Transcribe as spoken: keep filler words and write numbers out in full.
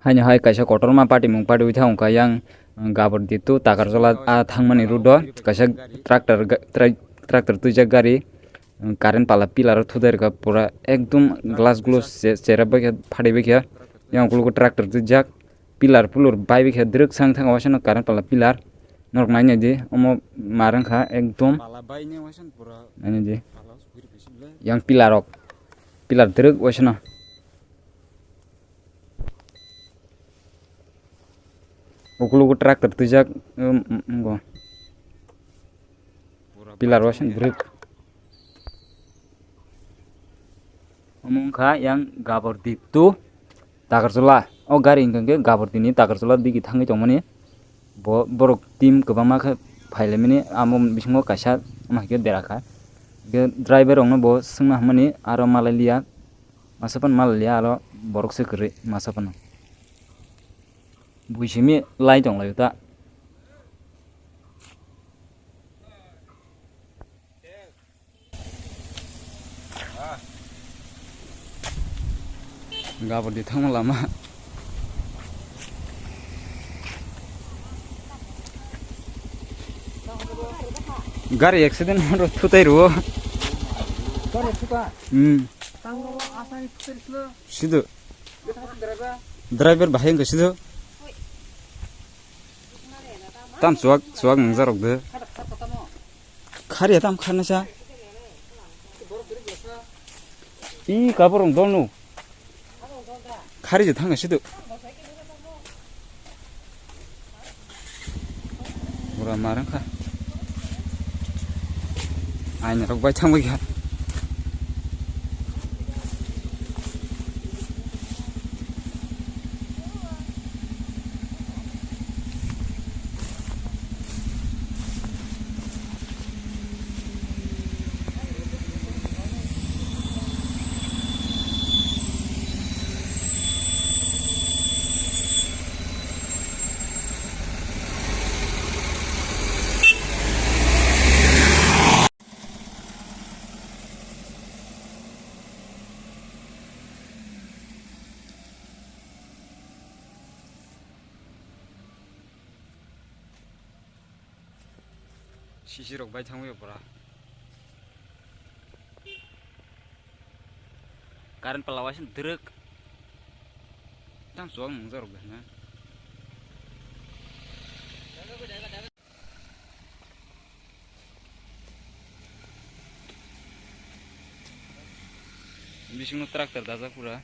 Haino hai kaisa kotorma patimung patiwi thang wngkha yang, uh, Gabordi to Takarjala, ah, thangmani road o kaisa tractor ga-, tra-, tractor twijak gari, um, current pala pillar o thudai rwkha pura ekdom glass gluss che-, cherep bai khe phatwi bai khe yang ukologo tractor twijak pillar pulur bai bai khe drwk sang thang o waisano current pala pillar norok nai naidi omo mar wngkha ekdom nai naidi yang pillar rok pillar drwk waisano. Ukulugo tractor twijak, um, um, go. Pillar waisano brwk. Omo wngkha yang Gabordi to Takarjala. O gari hwnkha khe Gabordi ni Takarjala digi thangwi tongmani. Bo borok team kwbangma khe phailaimani amo bisingo kaisa wngkha khe dera kha. Hwnkhe driver rokno bo swngna hwnmani aro malai liya. Masa phano malai liya aro borok se kwrwi masa phano. Bui simi lai tong lai ta. Gabordi thangma lama. Gari accident hwnwi thutai rwo. Gari thuka? Hmm. Tangro asani thutai slo. Sido. Driver. Driver bahai wngkha sido. Tam chuak, chuak nungjarok de. Khari tam kharnasa. I kaborong dolno. Khari je thangna sido. Bura marang kha. Aina rok bai thangbai kha. Sisi rok bai thangwi pura. Current pala waising drwk. Tam chuak nungjarok de na. Bisingo tractor dajak pura.